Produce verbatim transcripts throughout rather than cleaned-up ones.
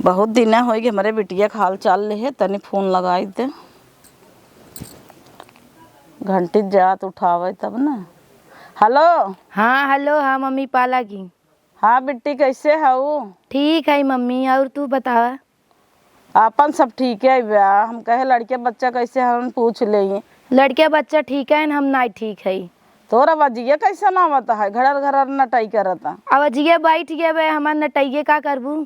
बहुत दिन होइ गए हमरे बिटिया के हाल चाल लेहे, तनी फोन लगाई दे। घंटी जात उठावे तब ना। हेलो। हाँ, हेलो, हाँ मम्मी, पाला की। हाँ बिट्टी, कैसे हऊ? ठीक है मम्मी, और तू बतावा? आपन सब ठीक है बा। हम कहे लड़के बच्चा कैसे हन पूछ लेई। लड़के बच्चा ठीक है, हम नाई ठीक है। तोर आवाजिया कैसन आवत है? घड़र घड़र नटाई करत। आवाजिया बैठ गया बे, हमार नटाइए का करबू?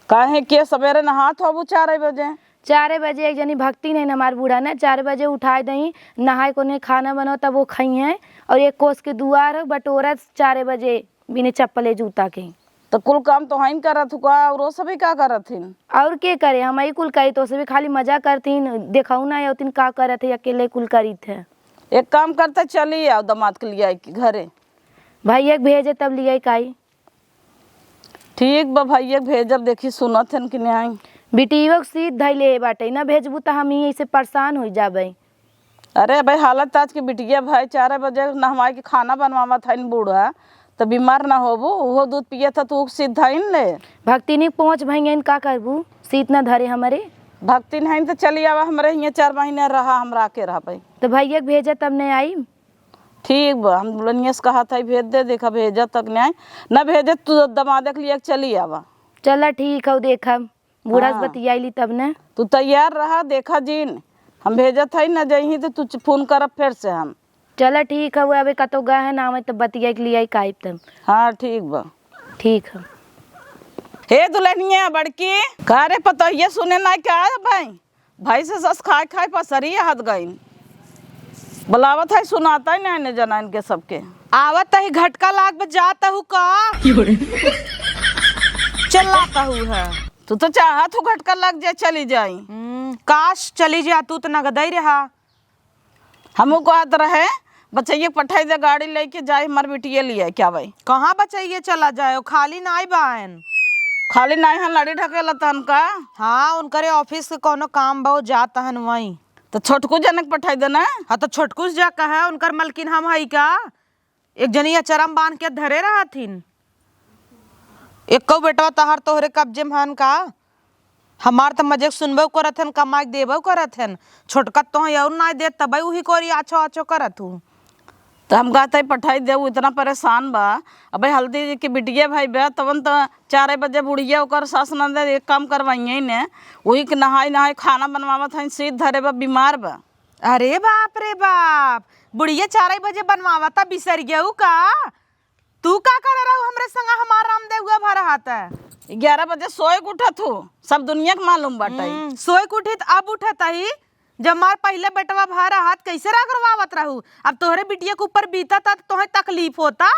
काहे के सबेरे नहात होबू चार बजे? चार बजे एक जनी भक्तिन है हमार बूढ़ा ने, चार बजे उठाए दही, नहाए कोने खाना बनाओ तब वो खाई हैं। और एक कोस के दुआर बटोरत चार बजे बिने चप्पले जूता के। तो कुल काम तो हइन करत हु का, और वो सभी का करत हिन? और के करे, हम ही कुल कही तो सभी खाली मजा करतीन, देखऊ ना होतीन का करत है, अकेले कुल करीत है। एक काम करते, चली आओ दामाद के लिए आई के घरे। भैया के भेजे तब लिए काई। ठीक बा, भैया के भेजब, देखी सुनत हन कि नहीं। बिटियो के सीध धैले बाटे, ना भेजबू त हम ही ऐसे परेशान हो जाबे। अरे भाई, हालत आज के बिटिया भाई चार बजे नहवाई के खाना बनवावत हइन बूढ़ा, त बीमार ना होबू। उहो दूध पियत ह, तू सीध धइन ले। भक्तिनी पहुँच भइयन, का करबू? सीत ना धरे हमरे। भक्तिन हइन त चली आवा हमरे हियाँ, चार महीने रहा, हमरा के रहबे। त भैया के भेजे तब नहीं आई। ठीक बा, हम दुल्हनिया से कहत हई भेज दे, देखा भेजत तक नहीं आई। ना भेजे तू दमादे के लिए चली आवा। चला ठीक हौ, देखा बूढ़ा से हाँ। बतियाइली तब न। तू तैयार रहा, देखा जिन हम भेजत हई, ना जइही तो तू फोन करब फिर से हम। चला ठीक हौ, अबे कतौ गए है ना, आवे तो बतिया के लिए आई काइब तब। हाँ ठीक बा। ठीक है। हे दुल्हनिया बड़की, का रे पतोहिया सुने ना क्या भाई? भाई से सस खाए खाए पसरी हद गइन। बुलावत है, सुनाता ही नहीं ने जना इनके सबके। आवत ही घटका लाग बा, जात हूँ का? चिल्लात हूँ है। तू तो चाहत हो घटका लग जाए, चली जाई। हम्म, काश चली जा, तू तो नगदई रहा। हमहू कहत रहे, बचैया के पठाई दे, गाड़ी लेके जाए, हमार बिटिया लिए क्या भाई? कहाँ बचैया चला जाए, खाली नाई बायन। खाली नाई हन, लड़ी ढकेला तहन का? हाँ, उनकरे ऑफिस के कोनो काम बा, जात हन वहीं। तो छोटकू जने के पठाई दे ना। हाँ, तो छोटकू से जा कहे, उनकर मलकिन हम हई का? एक जनी अचरम बांध के धरे रहथिन। एक्को बेटवा तहार तोहरे कब्जे में हन का? हमार त मजे के सुनबो करत हन, कमाई के देबो करत हन। छोटका तोहे और नाई देत, तबे उही कोरी आछो आछो करत हूँ। त हम कहत हई पठाई दे, उ इतना परेशान बा। अबे हल्दी के बिटिया भाई बा, तवन त चारे बजे बुढ़िया ओकर सास ननद एक काम करवाइए ने, उही के नहाई नहाई खाना बनवावत हईन, सीध धरे बा, बीमार बा। अरे बाप रे बाप, बुढ़िया चारे बजे बनवावता, बिसर गयू का? तू का करे रहू हमरे संग हमार रामदेव भर हाथ? ग्यारह बजे सोए के उठत हूँ, सब दुनिया के मालूम बाटे। हम्म, सोए के उठित अब उठत ही, जब मार पहिले बेटवा भर हाथ कैसे रगड़वावत रहू, अब तोहरे बिटिया के ऊपर बीतत त तोहे तकलीफ होता।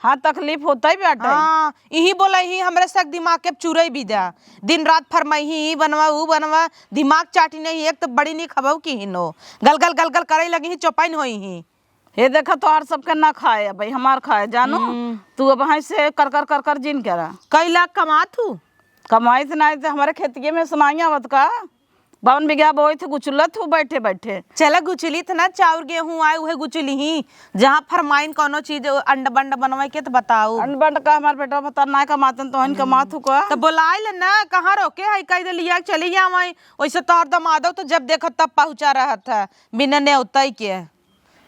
हाँ, तकलीफ होता ही बाटे। हाँ, इही बोले ही हमरे सक दिमाग के चुरई भी द्या। दिन रात फरमाई ही, "ई बनवा, ऊ बनवा", दिमाग चाटी नहीं, एक तो बड़ी नहीं खबऊ की हिनो। गल गल गल गल करे लगी ही, चौपाइन होई ही। हे देखा, तोहार सबके ना खाए, अब हमार खाए, जानू। हम्म। तू अब हाई से कर कर कर कर जिन करा। कई लाख कमात हूँ? कमाइत नाई त हमरे खेतिये में सुनाई आवत का? बावन बीघा बोइत गुचलत हूँ बैठे बैठे। चला गुचलित ना, चाउर गेहूँ आए उहे गुचली ही। जहाँ फरमाइन कौनो चीज अंड बंड बनवाए के त बताऊ। अंड बंड का हमार बेटा भतार ना कमातन, तोहन कमात हूँ का? त बोलाए ले ना, कहाँ रोके है, कह दे लिया के चली जावाई। वैसे तोहर दमादो तो जब देखत तब पहुँचा रहत है, बिना नेवताई के।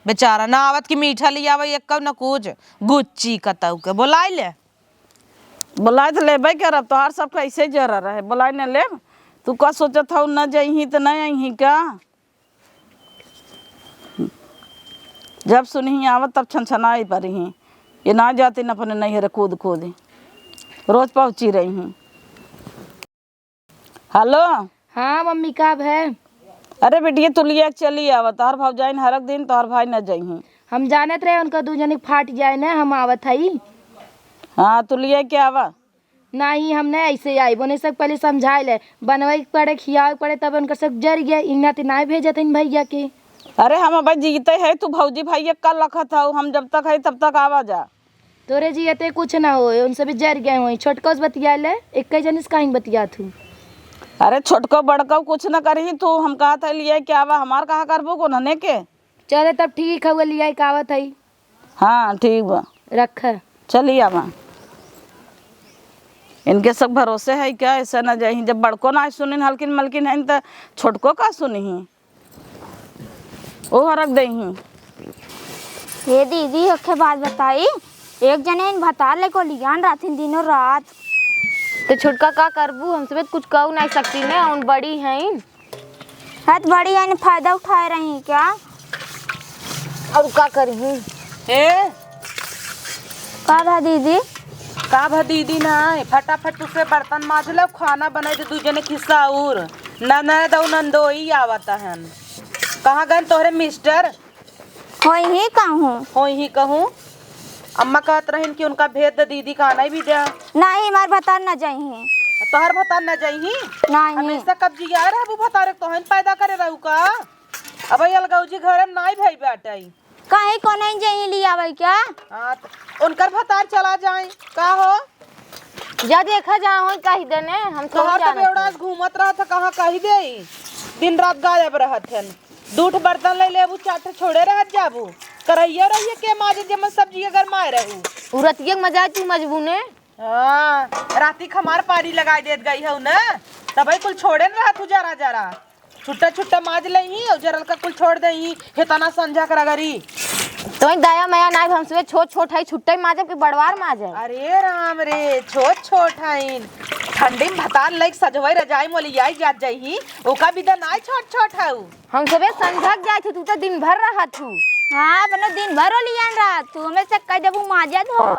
बेचारा ना आवत कि मीठा लियावे, एक्को न कुछ, गुच्ची कतऊ के। बोलाइ ले। बोलाइ त लेबे करब, तोहार सब कैसे जरा रहे, बोलाइ न लेब। तू का सोचत हऊ, न जइही त न अइही का? जब सुनही आवत तब छनछनाई परही। ये ना जाती न अपने नैहरे कूद कूद, रोज पहुँची रही। हेलो। हाँ मम्मी, का भय? अरे बिटिया, तू लिया के चली आवा, तोहर भौजाइन हरक दिन तोहर भाई न जइहीं। हम जानत रहे उनका दू जने के फाट जाए न, हम आवत हई। हाँ, तू लिया के आवा। नहीं, हम नहीं ऐसे आई, बोने सब पहले समझाए ले, बनवाई के पड़े, खियावे के पड़े, तब उनकर सब जर गया, इन्ना ते नाय भेजत हन भैया के। अरे हम अब जीते है, तू भौजी भैया का लखत हऊ, हम जब तक है तब तक आवा जा। तोरे जियते कुछ ना होए, उनसे भी जर गए होई। छोटको से बतिया ले, एक ही जनिस काहे बतियात हूँ। अरे छोटको बड़को कुछ ना करही तू, हम कहत है लिए क्या बा, हमार कहा करबो को नने के। चले तब ठीक है, वो लिया के आवत है। हाँ ठीक बा। रख। चली आवा। इनके सब भरोसे है क्या? ऐसा ना जाही, जब बड़को ना सुनिन हल्किन मलकिन है, त छोटको का सुनिही? ओ हरक देही। हे दीदी, एक ठे बात बताई, एक जने इन भतार लेको लियान रहथिन दिनों रात। तो छोटका का करबू, हमसे कुछ कहू नहीं सकती ना, उन बड़ी हैं। हद बड़ी यानी फायदा उठाए रही क्या? और का करी? ए? का भा दीदी? का भा दीदी ना, फटाफट तू से बर्तन माज ले, खाना बनाई दे, दू जने खिस्सा और। ननद और नंदोई आवत हन। कहाँ गए तोहरे मिस्टर? होई ही कहूँ। होई ही कहूँ। अम्मा कहत रहिन कि उनका भेज दे, दीदी का आना भी दे। नहीं, हमार भतार न जाई ही। तोहर भतार न जाई ही? नहीं। हमेशा कब जिया रहबू भतारे, तोहन पैदा करे रहू का? अब अलगौजी घरे में नाई भई बाटई। काहे को नहीं जाई लियावे क्या? हाँ, त उनकर भतार चला जाए, का हो? जा देखा जा, होई कही देने, हम सब तोहर तो जानत बेवड़ा हई। घूमत रहत ह, कहाँ कही देई? दिन रात गायब रहत हन। दू ठो बर्तन ले लेबू, चार ठो छोड़े रहत जाबू। करैया रहिए के माजे, जेमन सब्जी अगर माय रहू। उ रतिया के मजा तू मजबू ने। हाँ, राती क हमार पारी लगाई देत गई हऊ ना, तबही कुल छोड़े न रहत हू जरा जरा। छुट्टा छुट्टा माज लेही और जरल का कुल छोड़ देही, हेतना संझा कर अगरी। तोई दया मया नाई, हम सबे छोट छोट है, छुट्टा ही माजब कि बड़वार माजब? अरे राम रे, छोट छोट हईन। ठंडी में भतार लइक सजवई रजाई मोलियाई जात जइही, ओका बिदा नाई छोट छोट हऊ। हम सबे संझक जाए थे, तू तो दिन भर रहत हू। हाँ, अपनो दिन भर ओलियान रहत हू, हमें से कह देबू माजत हो।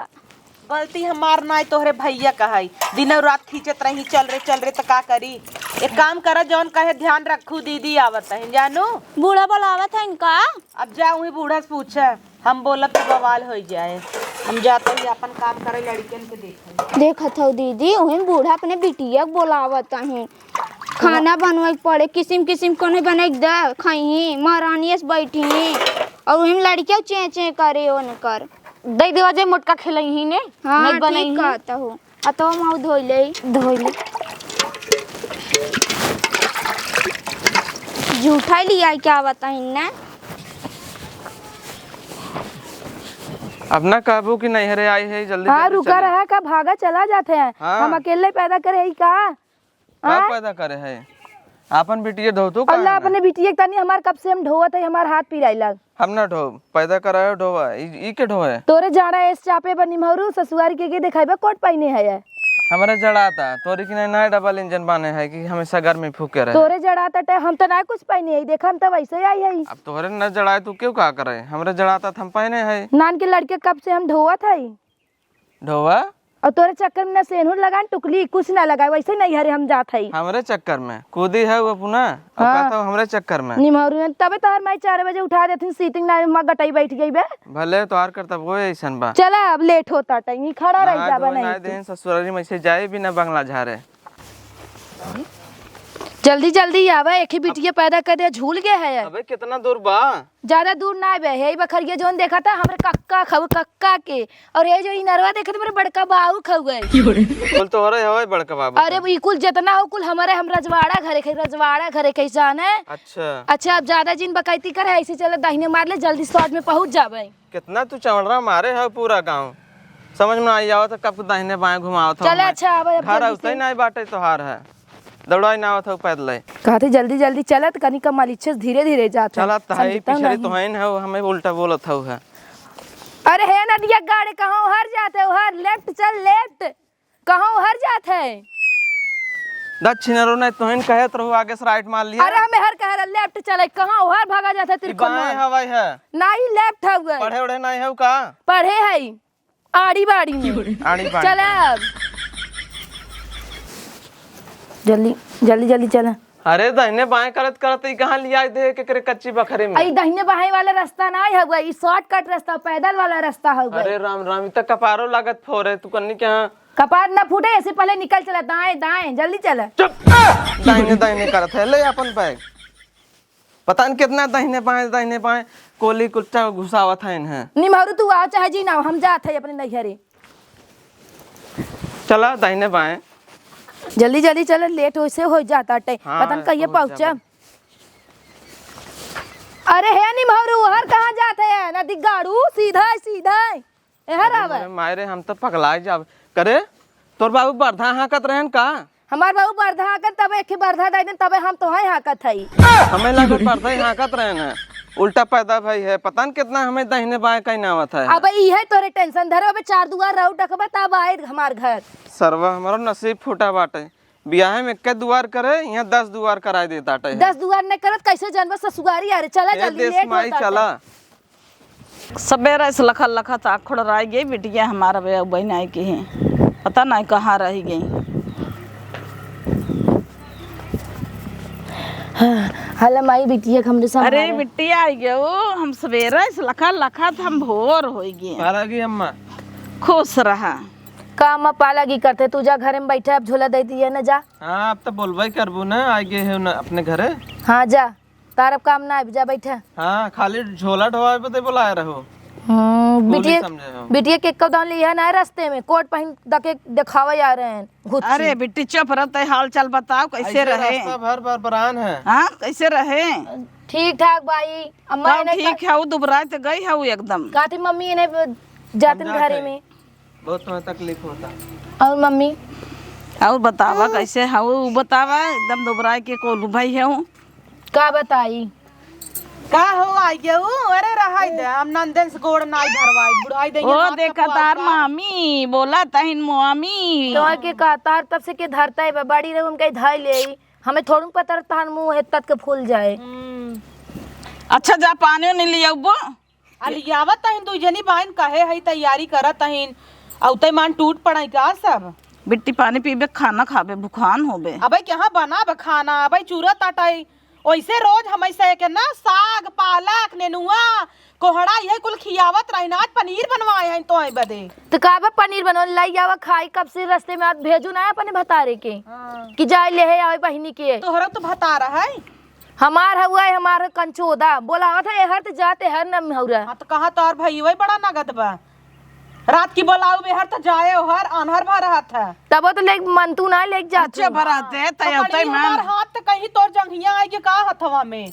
गलती हमार नाई, तोहरे भैया क हई। दिनौ रात खींचत रही, "चल रे, चल रे," त का करी? एक काम करा, जौन कहे ध्यान रखू, दीदी आवत है, जानू। बूढ़ा बोलावत है इनका। अब जा, उही बूढ़ा से पूछे, हम बोलब त बवाल होइ जाए। हम जात ही अपन काम करे, लड़िकन के देखे। देखत हौ दीदी, उही बूढ़ा अपने बिटिया के बोलावत है। खाना बनवे के पड़े, किसिम किसिम के नहीं बने के दे, खइही, महारानी अस बैठी, और उही लड़िका चें चें करे उनकर। दे देवा जे मोटका खेलइही ने, हाँ, नहीं बनइही। ठीक कहत हो। आ तो हम आऊ धोई ले। धोई ले। जूठा लिया क्या बताइन ने? अब ना कहबू कि नैहरे आई है, जल्दी हाँ, जल्दी रुका चली। रहा का, भागा चला जात है। हाँ। हम अकेले पैदा करे ही का? का हाँ? पैदा करे है? आपन बिटिया धोतू का अल्लाह है ना? अपने बिटिया के तनी हमार कब से हम ढोवत है, हमार हाथ पिराई लाग। हम ना ढोब, पैदा करायो ढोवा, ई, ई के ढोए? तोरे जाड़ा एस चापे बा निमहरू, ससुआरी के, के देखाइबा कोट पहिने है। हमरा जड़ाता, तोरी की नहीं, नहीं डबल इंजन बाने है कि हमेशा गर्मी फूके रहे। तोरे जड़ाता टे, हम तो ना कुछ पहिने है, देखा हम तो वैसे ही आई है। अब तोहरे न जड़ाए तू क्यों का करे? हमरे जड़ाता त हम पहिने है। नान के लड़के कब से हम ढोवत है। ढोवा? और तोरे चक्कर में ना सेनुर लगान टुकली, कुछ ना लगाए, वैसे नैहरे हम जात हई। हमरे चक्कर में? कूदी है वो अपना? और हाँ। कहता हूँ हमरे चक्कर में? निमहरी में तबे तोहर माई चार बजे उठा देथिन, सीटिंग ना माँ गटई बैठ गई बे। भले तोहार करतब वो ऐसन बा। चला अब लेट होता टाइम, ई खड़ा रह नहाए जाबा धोए नहीं नाय तो। देन ससुरारी में से जाए भी ना बंगला झारे। जल्दी जल्दी आवा, एक ही बिटिया पैदा कर दे, झूल गया है। अबे कितना दूर बा? ज्यादा दूर ना बे, हे बखरिया जोन देखा था हमरे कक्का खउ कक्का के, और ये जो इनरवा देखे तो मेरे बड़का बाऊ खउ गए। कुल तोहरे हवे बड़का बाबू अरे के। ई कुल जितना हो कुल हमारे, हम रजवाड़ा घरे के, रजवाड़ा घरे के जाने। अच्छा। अच्छा, अब ज्यादा जिन बकैती करे, ऐसे चले दाहिने मार ले, जल्दी शॉर्ट में पहुंच जाबे। कितना तू चौड़रा मारे है पूरा गाँव, समझ में आई आवत है, कब दाहिने बाएं घुमावत हो चले, हमें। अच्छा, आवे, अब घर जल्दी अउते से। नहीं बाटे तोहार है, दौड़ाई ना आवत हो पैदल है। कहते जल्दी जल्दी चलत, कनी का मालिच्छे से धीरे धीरे जात है। चलत है, समझता पिछड़ी नहीं। तो है ना, हमें उल्टा बोलत हो है। अरे हे नदिया गाड़े, कहाँ हर जाते हो, हर लेफ्ट चल लेफ्ट। कहाँ ओहर जात है? दक्षिण रो नहीं, तोहिन कहत रहू आगे से राइट मार लिया। अरे हमें हर कह रहा लेफ्ट चले, कहाँ ओहर भागा जात है ई तिरकमन? बाएं हवाई है। नहीं, लेफ्ट है उधर। पढ़े उढ़े नहीं है का? पढ़े है, आड़ी बाड़ी में। आड़ी बाड़ी चले में। अब। जल्दी, जल्दी, जल्दी चले। अरे दाहिने बाएं करत करत ई कहाँ लिया दे के करे कच्ची बखरे में? आई दाहिने बाएं वाला रास्ता ना है हुआ, ई शॉर्टकट रास्ता, पैदल वाला रास्ता है हुआ। अरे राम राम, ई त कपारो लागत फोरे, तू कन्नी के यहाँ कपार ना फूटे, ऐसे पहले निकल चला, दाएं, दाएं, जल्दी चला। चुप! दाहिने, दाहिने करत है, ले अपन बैग। पता नहीं कितना दाहिने बाएं, दाहिने बाएं, कोली कुत्ता घुसावत है इन्हें। निमहरू तू आओ चाहे जी ना, हम जात है अपने नैहरे। चला दाहिने बाएं। जल्दी, जल्दी चला, लेट वैसे हो जाता टाइम। हाँ, पता नहीं कहिए पहुँच पहुँचा। जाबे। अरे हे निमहरू, हर कहाँ जात है? नदी गाड़ू, सीधा, सीधा। एहर अरे आवे। मोरे मायरे, हम तो पगलाए जाब। करे, तोर बाबू बरधा हाँकत रहेन का? हमार बाबू बरधा हाँकत, तबे एक बरधा दे देन, तबे हम तोहई हाँकत हई। हमें लागल बरधा ही हाँकत रहेन है, उल्टा पैदा भई है, पता न कितना हमें दहिने बाएं कहीं ना आवत है। अब इहे तोरे tension धरे, अबे चार दुआर राउर डकबा तब आए हमार घर। सरवा हमारो नसीब फूटा बाटे, बियाहे में एक्के दुआर करे, यहाँ दस दुआर कराए देत आटे है। दस दुआर नहीं करत, कैसे जनबा ससुआरी? अरे चला ए जल्दी, देश late माई होता चला। है। सबेरे से लखा लखा था, खोड़राई गई बिटिया हमारा बे, अब बहन आई की है, पता नहीं कहाँ रह गई। हाँ, हला माई बिटिया के हमरे संभारे। अरे बिटिया आई गयो, हम सबेरे से लखा लखा था, हम भोर हो गए। पाला गई अम्मा। खुश रहा। का अम्मा पाला की करते, तू जा घरे में बैठे, अब झोला दे दिए ना, जा। हाँ, अब तो बोलबे करबू ना, आ गए हो ना अपने घरे। हाँ जा, तार अब काम ना आइब, जा बैठे। हाँ, खाली झोला ढोवाए बदे बुलाए रहो। हम्म, कुली बिटिया, समझे हो। बिटिया के एकदम लिया ना रस्ते में, कोट पहन दके दिखावे आ रहे हैं, घुच्ची। अरे बिट्टी चुप रह, तै हाल चाल बताओ, कैसे ऐसे रहे? रास्ता भर बरबरान है। हाँ, कैसे रहे? ठीक ठाक भाई, अम्मा तब इन्हें ठीक का- है, वो दुबराए तो गई है वो एकदम। का थी मम्मी इन्हें जातिन हम जाते घरे हैं। में। बहुत तुम्हें तकलीफ होता। और मम्मी? और बतावा कैसे है वो, बतावा, एकदम दुबराए के कोलू भाई है वो। का बताई? का हो आई गयो? अरे रहाई दे, हम नंदन से गोड़ नाई धरवाई, बुढ़ाई दे ओ, ये हाथ देखा कपार तार का। मामी, बोला तहिन मामी। तो के का तार तब से के धरता है, बड़ी रहे उनका ही धाई ले आई। हमें थोड़ू पता रहता हन मुँह है तत के फूल जाए। हम्म। अच्छा जा पानी नहीं लिया वो। आ लियावत तहिन दुई जनी बाइन कहे हई तैयारी करत तहिन। औते मान टूट पड़ाई का सब? बिट्टी पानी पीबे, खाना खाबे, भुखान होबे। अबे कहाँ बनाब खाना? अबे चूरा ताटाई। ओइसे रोज हम ऐसे के ना साग, पालक, नेनुआ, कोहड़ा, यही कुल खियावत रहिन। आज पनीर बनवाए हैं तो बदे। तो का बा पनीर बनवा, लाई आवा खाई, कब से रस्ते में आज भेजू ना अपने भतारे के। हाँ। कि जाए ले है आवे बहिनी के। तोहरा तो भतारा है। हमार हउआ है, हमार कंचोदा। बोलावत है, एहर त जात, एहर न हउरा। हाँ, तो कहा तोहर भइयो बड़ा नगद बा। रात की बोलाऊ, एहर त जाए, ओहर अनहर भर रहत है। तबो तो लेक मन तू ना लेक जात अच्छा तू। भरा दे, तय तो होतै कहीं मन। हमार हाथ त कहीं तोर जंघिया आई के का हथवा में?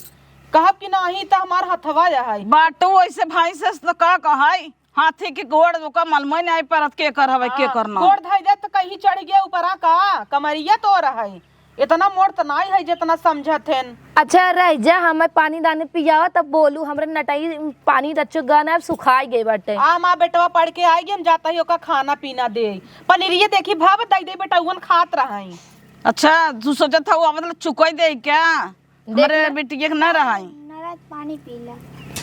कहब कि नाही त हमार हथवा है। बाटू ऐसे भाई से तो का कहै? हाथी के गोड़ ओका मालूम नहीं परत के कर हवे, के हाँ, कर ना। गोड़ धइ दे त कहीं चढ़ गया ऊपरा का? कमरिया तोर है। इतना मोट त नाई है जितना समझत हेन। अच्छा रह जा, हमें पानी दानी पियावा तब बोलू, हमरे नटाई पानी रच्चो गन अब सुखाई गई बाटे। आ माँ बेटवा पढ़ के आई गई, हम जाता ही ओका खाना पीना दे। पनीरिये देखी भाव दई दे बेटा, उन खात रहाई। अच्छा, तू सोचत हऊ, मतलब चुकई दे क्या? देख हमरे ले। बिटिया के ना रहाई। नरक पानी पी ले।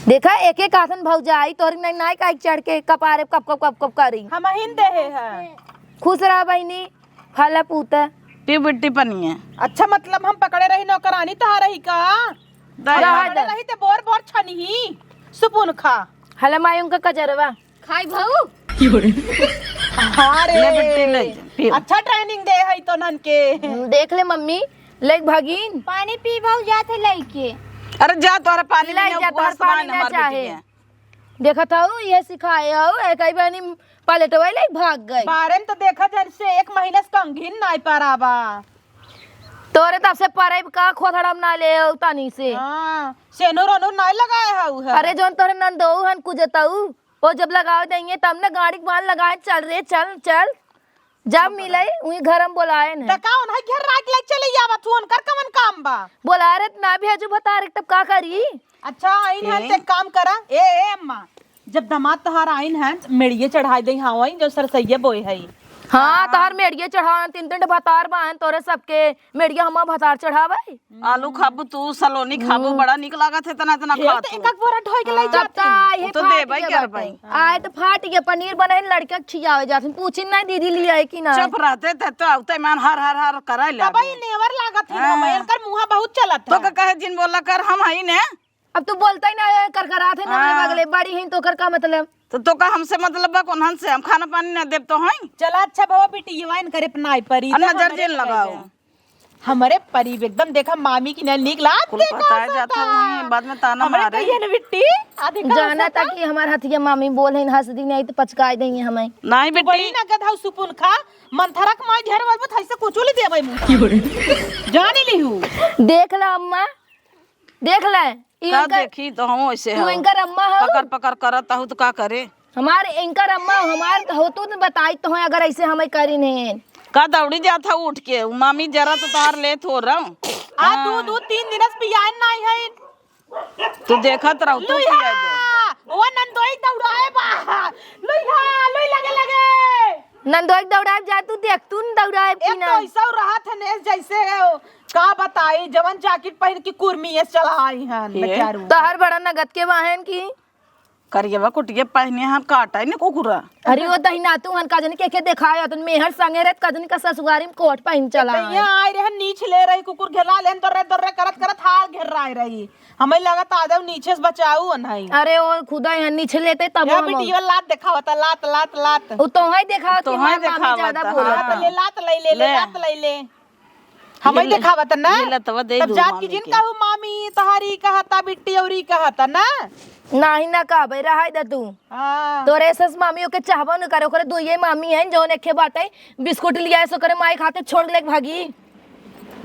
देखा, एक एक आसन भौजाई तोहरी नाई, नाई काहे चढ़ के कपारे कप कप कप कप करी। हम हिन देहे है। खुश रहा बहिनी, फला पूत। पी बिट्टी पनिया। अच्छा, मतलब हम पकड़े रही नौकरानी तहा रही का? दाई हम रहा पकड़े दे। रही ते बोर बोर छनही। सुपुन खा। हला माई उनका कजरवा। खाई भाऊ। अरे, ले बिट्टी ले, पी। अच्छा training दे है तो नन के। देख ले मम्मी, ले भगिन। पानी पी भाऊ, जात है लइके। अरे जा, तोहरा पानी ले में जा, उपवास तोहर पानी बान ना हमार चाहे। बिटिया। देखत हऊ, ये सिखाए हऊ, एक ही बहनी पलटवे ले भाग गई। बारे में तो देखा जन से एक महीना से कंघिन नाई पराबा। तोरे तब से परब का खोथड़ा में ना ले आऊ तनी से। हाँ, सेनुर ओनुर नाई लगाए हऊ है। अरे जौन तोरे नंदोऊ हन कुजतऊ, वो जब लगावे देंगे तब न गाड़ी के बाहर लगाए, "चल रे, चल, चल।" जब मिले, उही घर हम बोलाए न। त का उन्हें घर राख ले चले आवा तू, उनकर कवन काम बा? बोला रे, ना भेजू भतार, तब का करी? अच्छा, आइन है, ए? ते काम करा। ए, ए अम्मा, जब दामाद तोहार आइन है, त मेड़िए चढ़ाई दे, हाँ, वही जो सरसैया बोए है। हाँ, हाँ। तोहार मेड़िए चढ़ावन, तीन तीन ठे भतार बाहन तोरे सबके, मेड़िया हमार भतार चढ़ावे। आलू खाबू तू, सलोनी खाबू, हम्म। बड़ा निक लागत है, इतना, इतना हे, खात तो हूँ। एक एक बोरा ढोई के ले हाँ। जाते तब हैं। का, ये वो तो फाट देबे गया करबै। बाटे। आए तो फाट गया, पनीर बनाए, लड़का खियावे जाते हैं। पूछी ना दीदी लिया है कि ना? चुप रहते थे तो आवते मान हर, हर, हर कराए ले तब आगे। ये नेवर लागत है ना, हाँ। मैं इनकर मुँह बहुत चलत तो है। का कहे जिन बोला कर, हम हई ने। अब तू बोलता ही ना है, कर कर आते ना, हाँ। बगले बड़ी हैं तो कर का मतलब? तो, तो का हमसे मतलब बा, कौन से हम खाना पानी ना देब तो हैं? चला अच्छा बाबा, बिटिया वाइन करे अपना आई परी, और तो नजर हमरे जिन लगाओ। हमरे परीब एकदम देखा मामी की ना नीक लाग कुल देखा बताए जाता होता। हुई, बाद में ताना हमरे मारे। कहिए ना बिट्टी, आ देखा जाना हंसता। ताकि हमार हथिया मामी बोल है, हंस दी नहीं तो पचकाई देंगे हमें। नहीं तू बेटी। बड़ी ना गधा सुपुन खा, मंथरा के माई झेर वाल बत ऐसे कुचुल देबै मुंह। जानी लिहू। देख ला अम्मा, देख ले। ई का इनकर, देखी तो हम ऐसे तू हो। इनकर अम्मा हो? पकड़ पकड़ करत हूँ तो का करे? हमार इनकर अम्मा, हमार हो तू तो बताई तो है अगर ऐसे हमें करी नहीं। का दौड़ी जात है उठ के? उ मामी जरा तो तोहार लेत हो रहा। आ, हाँ। दू, दू, तीन दिन से पियान नाई है। तू देखत रहो, तू लुइहा! पिया दे। वो नंदोई दौड़ाए बा। लुइहा, लुई लगे लगे। नंदोई दौड़ाए जा, तू देख, तू न दौड़ाए एक कि तो ना। ऐसा रहत है ने, जैसे का बताई, जवन जैकेट पहन के कुर्मी ऐसे चला आई हन, के? बेचारू। तोहर बड़ा नगद के वाहन की। करियवा कुटिया पहने हन, काटा ही ने कुकुरा। अरे वो दहिना तू हन का जनी के, के देखाया, तू मेहर संगे रहत का जनी का ससुरारी में कोट पहन चला तो है। यहाँ आए रहे, नीच ले रही, कुकुर घेरा लेन, दर्रे दर्रे करत करत हार घेर रहा रही। हमें लगा तादव नीचे से बचाऊ नहीं। अरे वो खुदा यहाँ नीचे लेते तब या हम बिटिया लात देखावता, लात, लात, लात। वो तोहई देखावत तो कि है, हमार मामी देखावत, ज्यादा हाँ। बोलत लात है। ले, लात ले ले, ले ले। लात ले ले। हमें ये ले, देखावत ना। ये ले तब दे तब दू जात की मामी जिन के। कहू मामी तहारी कहता बिट्टी औरी कहता ना। नाही ना कहबे, रहाई दे तू। हाँ। तोरे सस मामी ओके चाहबो न करे, ओकरे दुइये मामी हैं जौन एके बाटे, बिस्कुट लिया सो करे माई खाते छोड़ ले भागी।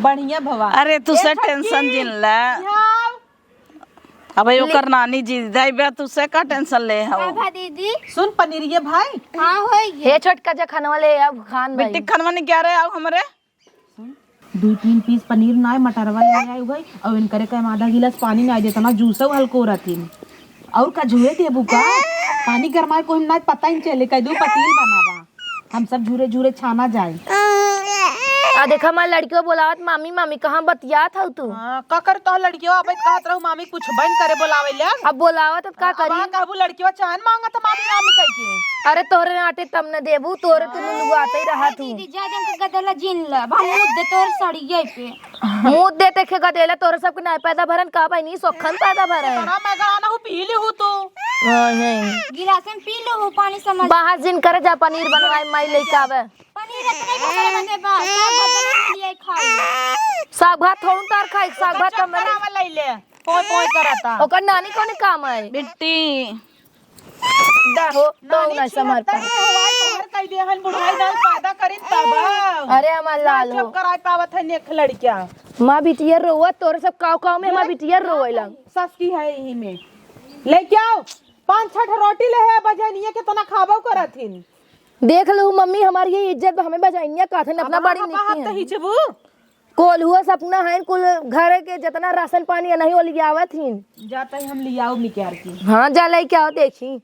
बढ़िया भवा। अरे तू ए से छोटकी, tension जिन ला। यहाँ आओ। अबे ले। ओकर नानी जी दाई बा, तू से का tension ले हो? का भा दीदी? सुन पनीरिये भाई। हाँ, होई गे। हे छोटका जा खनवा ले अब खान भाई। बिट्टी खनवा नहीं क्या रहे, आओ हमरे। सुन, दू तीन piece पनीर ना आए, मटरवा ले आए भाई, और इनकरे कहे आधा गिलास पानी ना आए, जितना जूसो हल्को रहती। और का झुए देबू का? पानी गरमाए कोई ना पता ही नहीं चले, कह दू पतील बनावा। हम सब झूरे झूरे छाना जाए। आ देखा, हमार लड़कियों बोलावत, "मामी, मामी, कहाँ बतियात हऊ तू?" हाँ, का कर तोहर लड़कियों आबे त कहत रहू, "मामी, कुछ बन करे बोलावे ले।" अब बोलावत त का अब करी? आ कहबू, "लड़कियों चाहन मांगत, मामी, मामी," कह के। अरे तोहरे आटे तब न देबू, तोहरे तू नुनुआते ही रहा तू। दीदी, जा जन के गदेला जीन ला, हम मुद्दे तोर सड़िये पे। मुँह देते खे गदेला, तोरे सबके नाय पैदा भरन का बहिनी, सोखन पैदा भरन। तोरा मैं गाना हूँ, पी ली हूँ तू। हाँ, है। गिलास में पी लो, वो पानी समझ। बाहर जिन करे जा, पनीर बनवाए, माई लेके आवे। पनीर इतने के करे बने बा, साग भात बना के लिए खाओ। साग भात थोड़ू तार खाई, साग भात कम बने। चक्कर आवे लैले, पोय पोय करता। ओकर नानी कौन काम है? बिट्टी। दा हो, तो नानी ना समझ छिहत्तर पा। में हवाई तोहर कई दे हन, बुढ़ाई नाल पैदा करिन तब। अरे हमार लाल हो। जब कराए पावत है नेक लड़किया। माँ बिटिया रोवत, तोरे सब काव काव में हमार बिटिया रोवे लग। सस की है यही में। लेके आओ, पाँच छठ रोटी ले है, बजनिया के तना खाबो करत हिन। देख लो मम्मी, हमारी ये इज्जत हमें बजनिया कहत हिन, अपना अब बड़ी हाँ, निकी बाहर है। तो हिचबू। कोल्हुआ सपना है, कुल घर के जितना राशन पानी है, नहीं वो लियावत हिन। जाता ही हम लियाऊ निकाल के। हाँ, जा लेके आओ, देखी।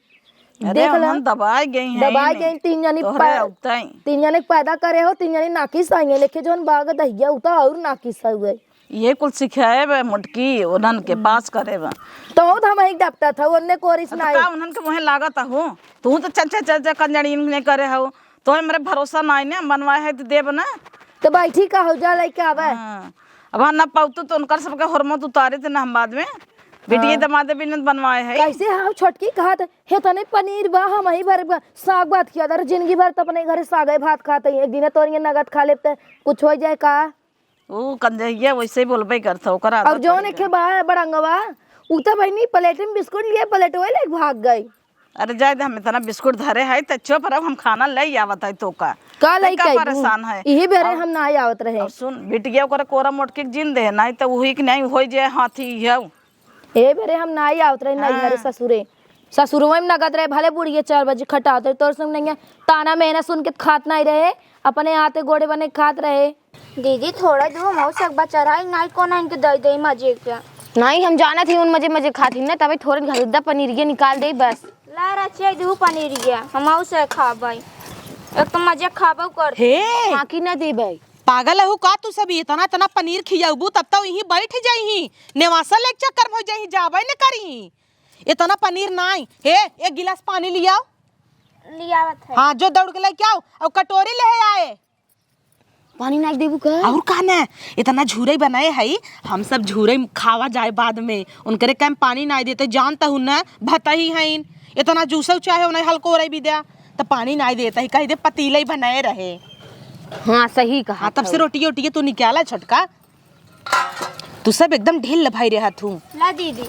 अरे, देख लो। हम दबाए गई हैं दबाए इन्हें। गई, तीन जनी तोहरे पै-, अउतई। तीन जने पैदा करे हो, तीन जने नाकिस आई हैं। लेके जौन बाग दहिया, उ तो और नाकिस हुए। ये कुल सिखाए बे मोटकी, उन्हन के हम्म। पास करे बे। तो हूँ तो हम ही डपटा था, उन्ने कोरिस अब ना का आए। उन्हन के मुँहे लागत हो? तू तो चच्चा, चच्चा कंजड़ी ने करे हो। तोहे मेरे भरोसा नाई ने, हम बनवाए है तो देब ना। तो बैठी का हो जा, लेके आवे। हाँ। अब ना पाउतू तो उनकर सबके हुरमत उतारे थे ना हम बाद में। बिटिये हाँ। दमादे भी न बनवाए है। कैसे हाँ छोटकी कहत, "हे तने पनीर बा, हम ही भर बा, साग भात खिया दर, जिंदगी भर तो अपने घरे सागे भात खाते हैं, एक दिन तोरिए नगद खा लेते, कुछ हो जाए का?" ऊ कंजहिया वैसे ही बोलबे करत ह, ओकर आदत और जौन पड़ एके गई। बा बड़ंगवा, उ त बहिनी प्लेट में बिस्कुट लिए, प्लेटवे लेके भाग गई। अरे जाए दे, हम इतना बिस्कुट धरे है त चुप रहो, हम खाना ले आवत है तो का। का ते लइका का अइबू? परेशान है? इही बेरे और, हम ना आवत रहे। और सुन, बिटिया ओकरे कोरा मोटकी के जिन दे, नहीं त वही के नहीं हो जाए हाथी हऊ। ए बेरे हम नाई आवत रहे हाँ। नैहरे ससुरे। ससुरवे में नगद रहे, भले बुढ़िया चार बजे खटावत रहे, तोर संग नैया ताना मेहना सुन के खात नाई रहे, अपने हाथे गोड़े बने खात रहे। दीदी, थोड़ा दू मऊ से एक बार चढ़ाई नाई कोना इनके दई दई मजे के। नाई, हम जानत ही उन मजे मजे खात ही ना, तबे थोड़े घर दा पनीरिया निकाल दे बस। ला रचे दू पनीरिया, हम मऊ से खाबै। एक तो मजे खाबो कर। हे! बाकी ना देबै। पागल हऊ का तू सब? इतना, इतना पनीर खियाबू तब तो यहीं बैठ जाई, नेवासा लेके चक्कर में हो जाई, जाबे न करी। इतना पनीर नाई। हे, एक गिलास पानी लियाओ। लियावत है। हाँ, जो दौड़ के लेके आओ और कटोरी ले आए। पानी नाई देबू का? और का ना, इतना झूरे बनाए है, हम सब झूरे खावा जाए बाद में। उनकरे काम पानी नाई देते, जानता हूँ ना, भतही हईन। इतना जूसो चाहे उन्हें हल्को रही भी द्या, तो पानी नाई देता ही, कह दे पतीले ही बनाए रहे। हाँ, सही कहा हाँ, तब से था। रोटी ओटी तू निकाला छोटका, तू सब एकदम ढील भाई रहा तू। ला दीदी।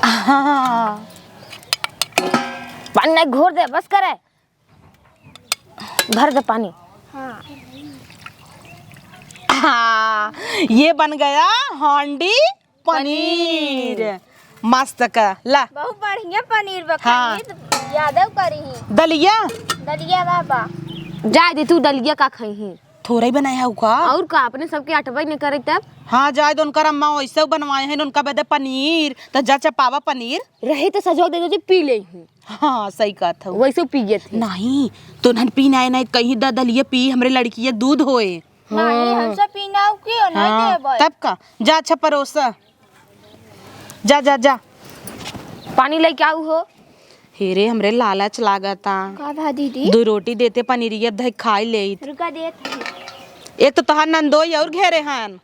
हाँ। पानी नहीं घोर दे, बस करे। भर दे पानी। हाँ। हाँ, ये बन गया हांडी पनीर। पनीर। मस्त का, ला। बहुत बढ़िया पनीर बा, हाँ। खाइए तो यादव करी। दलिया? दलिया बा, बा। जाए दे तू, दलिया का खइहीं? थोड़ा ही बनाया हउ का? और का, अपने सबके अटबे न करे तब। हाँ, जाए दे, उनकर अम्मा वैसे बनवाए हैं, उनका बदे पनीर, त जा चपावा पनीर। रही त सजवा दे दे, पी लेहीं। हाँ, सही कहत हउ। वैसे पी गए थे। नहीं, तो नहन पी ना, नहीं कहीं द दलिया पी, हमरे लड़की के दूध होए। नहीं, हाँ। हमसे पीना हो क्यों नहीं हाँ, देबे? तब का? जा अच्छा परोसा। जा, जा, जा। पानी लेके आऊ हो। हे रे, हमरे लालच लागता। का भा दीदी? दो रोटी देते, पनीरिया धइ खाई लेइत। रुका देत हई। एक तो तोहार नंदोई और घेरे हन।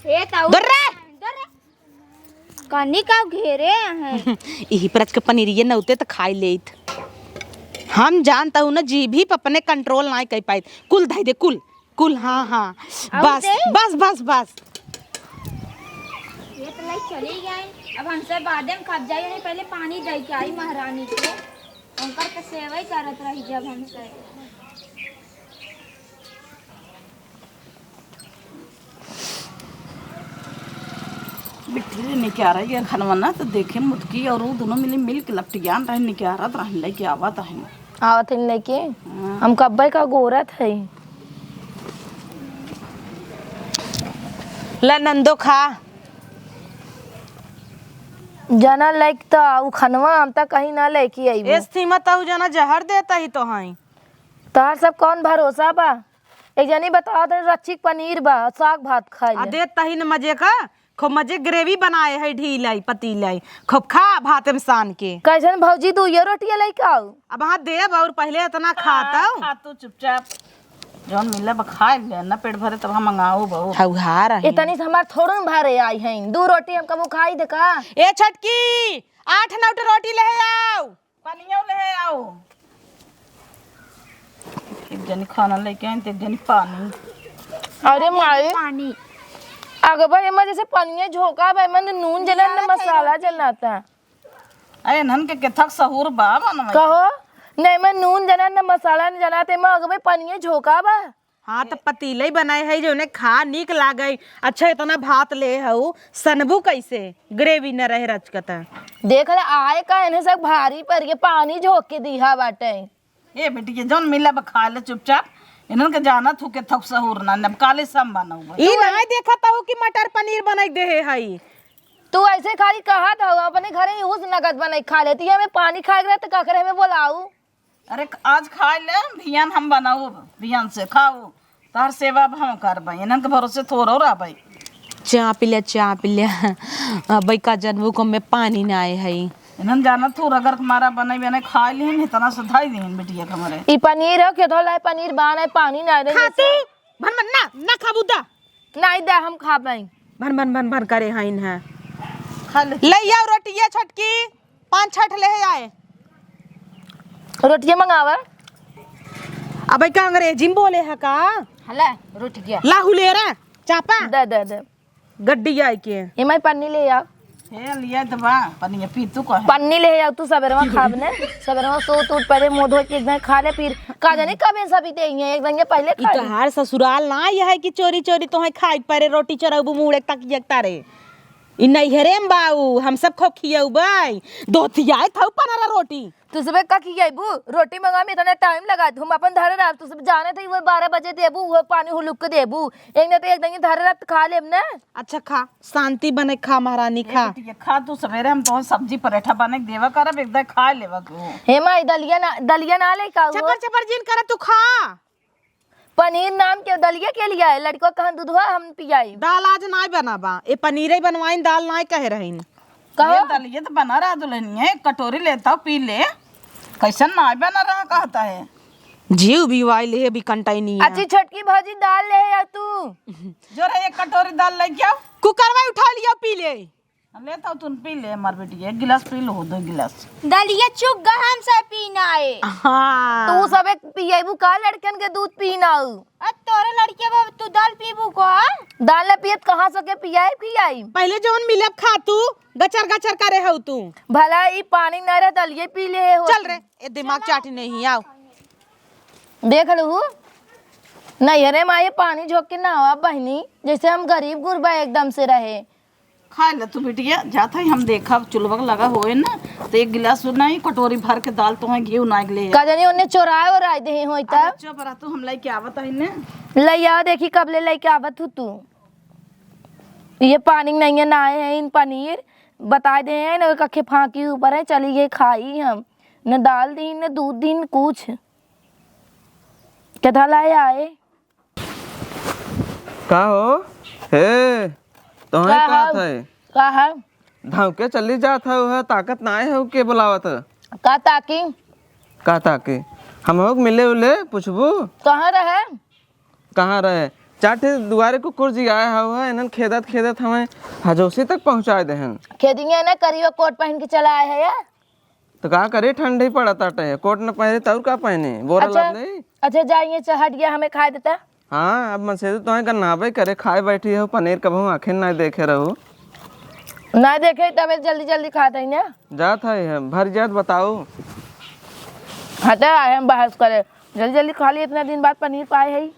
ए ताऊ। दर्रे! दर्रे! कनी का घेरे हैं? इही पर आज के पनीरिये नौते त खाई लेइत। हम जानता हूँ ना, जीभी पे अपने कंट्रोल नाई कर पाइत। कुल धई दे, कुल, कुल, हाँ, हाँ। और बस, दे? बस, बस, बस। ये तो लाइक चली गई। अब हमसे बादे में खाब जाई, नहीं पहले पानी दे के आई महारानी के। उनकर तो सेवा ही करत रही जब हमसे। बिट्ठी रे निकारा ये खनवा ना, तो देखे मुटकी और उ दोनों मिली मिल के लपटियान रहे, निकारत रहे, लेके आवत रहे। आवत है लेके। हाँ। हम कब्बे का गोरत है। ला नंदो खा। जना लाइक त उ खनवा हम त कहीं ना लेके अइबो। एस थीमा त उ जना जहर देता ही तो हई। तोहार सब कौन भरोसा बा? एक जनी बतावत रही रच्ची के पनीर बा, साग भात खाए आ ले। देत तही न मजे का, खूब मजे ग्रेवी बनाए है, ढीलाई पतीलाई, खूब खा भात में सान के। कैसन भौजी, दुइयो रोटियां लेके आऊ? अब हाँ देब, और पहले इतना खात हाँ, हूँ। खा तू चुपचाप, जौन मिले बा खाए ले, ना पेट भरे तब हम मंगाऊ बहू। हौहार है। इतनी से हमार थोड़ो न भरे आई हैं, दू रोटी हम कबो खाई दे का? ए छोटकी, आठ नौ ठो रोटी ले आओ। पनियो ले आओ। एक जनी खाना लेके आई, तो एक जनी पानी। अरे माई, पानी। अगबा एमा जैसे पनिये झोंका बा, एमा न नून जना न मसाला जनाता। अरे नन के केथक सहूर बा बनवाई। कहो, नहीं मैं नून जना न मसाला न जनाते, एमा अगबा पनिये झोंका बा। हाँ, त पतीलई बनाए है, जौने खा नीक लागई। अच्छा, इतना भात ले हऊ, सनबू कैसे? ग्रेवी न रहे रचकता। देख ले, आए का इन्हें सब भारी पर के पानी झोंक के दिहा बाटे। ए बेटी के जौन मिला बा खा ले चुपचाप। इन्हन के जाना थू के थक सहूर ना, नब काले सम बनाऊ बा। ई नाय देखत हऊ कि मटर पनीर बनाई देहे हई। तू ऐसे खाली कहत हऊ, अपने घरे यूज नगद बनाई खा लेती, हमें पानी खाए के रहे त का करे, हमें बोलाऊ। अरे, आज खाए ले, बिहान हम बनाउब, बिहान से खाउ, तोहर सेवा अब हम करबै, इन्हन के भरोसे थोड़ो रहबै। चाप ले, चाप ले, अबै का जनबू को में पानी ना आए है। इन्हन जानत थू, रगर के मारा बनै, बनै खाए लिहन, इतना से धाई दिहन बिटिया के हमरे। ई पनीर हो, के धोला है, पनीर बान है, पानी ना दे खा जैसे। तू, भन भन ना, ना खाबू दा। नाई दे, हम खाबै। भन भन भन भन करे हइन है। खा ले। ले आओ रोटिया छोटकी, पाँच छठ ले आए। रोटिया मंगावा। अबे का अंग्रेजी में बोले है का? हला, रोटिया। ला हुलेरा, चापा। दे, दे, दे। गड्डी आई के। ए माई पन्नी ले आओ। हे लिया तो बा, पनिया पी तू कहे। पन्नी ले आओ, तू सबेरवा खाब ने। सबेरवा सो तू पहले मुंह धो के एकदम खा ले, फिर का जाने कब इन सभी ते हैं, एक दिन के पहले ई खा ले। तोहार ससुराल ना यह है कि चोरी चोरी तोहे खाए के परे, रोटी चोरबू मुड़े तकिया के तारे। ई नैहरे में बाऊ, हम सब खो खियौबै। दोतियाए थौ पनरा रोटी। तू सबे का खियैबू? रोटी मंगा में इतना टाइम लगा, हम अपन धरे रहब, तू सब जाने थे वो बारह बजे देबू, वो पानी हुलुक के देबू। एक ना तो एक दिन धरे रहब त खा लेब ना। अच्छा खा, शांति बने खा महारानी ए खा। बिटिया, खा तू सबेरे, हम तोहन सब्जी पराठा बने के देवा करब, एक दाई खा लेवा तू। हे माई, दलिया ना, दलिया ना ले का हुआ? चपर चपर जिन करा तू खा। पनीर नाम के दलिया के लिया है, लड़को कहन दूधवा हम पियाई। दाल आज नाय बना बा, ए पनीरे बनवाइन, दाल नाय कहे रहीन। कहो। ये दलिया तो बना रहा दुल्हनिया, एक कटोरी लेता हूँ, पी ले। कैसन नाय बना रहा कहता है। जीव भी वाई ले भी कंटाई नहीं है। अच्छी छोटकी भौजी दाल ले आ तू। जो रे एक कटोरी दाल लेके आओ। कुकर में उठा लिया, पी ले। ले तो तुम पी ले, हमार बेटी, एक गिलास पी लो, दो गिलास। दलिया चुक गहम से पीना है। हाँ। तू सब एक पिएबू का, लड़कन के दूध पीना हो? अ, तोरे लड़के बा, तू दाल पीबू का? दाल न पियत कहाँ से के पियाई, पियाई? पहले जौन मिलब खा तू, गचर गचर करे हऊ तू। भला ई पानी न रहे, दलिये पी ले हो। चल रे, ए दिमाग चाटी नहीं, आओ। देख लू, नैहरे में आए पानी झोंक के नहावा बहिनी, जैसे हम गरीब गुरबा एकदम से रहे। खाइ ले तू बिटिया, जात है हम देखब, चुल्हवा लगा होए ना, तो एक गिलास नहीं, कटोरी भर के दाल तोहैं घी ना ले। का जानी ओन्ने चोराए ओराए देहे होई त। अरे चुप रह तू, हम लइके आवत है ने। लइ आवा, देखी कब ले लइके आवत हू तू। ये पानी नहीं है, ना आए हैं इन पनीर, बताइ देहे हैं ना, कखे फाँकी ऊपर है, चली गई खाई हम, न दाल दीन, न दूध दीन, कुछ। केथा लाए आए? का हो? हे, तोहैं का कहत हौ? है? का है? धाँव के चली जात हौ, है, ताकत नाहीं हौ, के बोलावत है? का ताकी? का ताकी? हम होक मिले उले, पूछबू? कहाँ रहे? कहाँ रहे? चार ठे दुआरे कुकुर जी आए हौ, है, इन्हन खेदत खेदत हमें हजोसी तक पहुँचाए देहन। खेदिए ना करियो कोट पहिन के चला आए है या? तो का करे, ठंडी पड़त आटे, कोट न पहिरे त अउर का पहिने, बोरा अच्छा, लाद ले। अच्छा, जाइए, अच्छा, हट गया, हमें खाए देता। हाँ, अब मनसेधू तोहैं गन्नाबे करे, खाए बैठी हौ, पनीर कबहूँ आँखें नाहीं देखे रहू। नाहीं देखे, तबे जल्दी जल्दी खात है ना। जात है, भर जात बताओ। हटा, आए हम बहस करे, जल्दी जल्दी खा ली, इतना दिन बाद पनीर पाए है।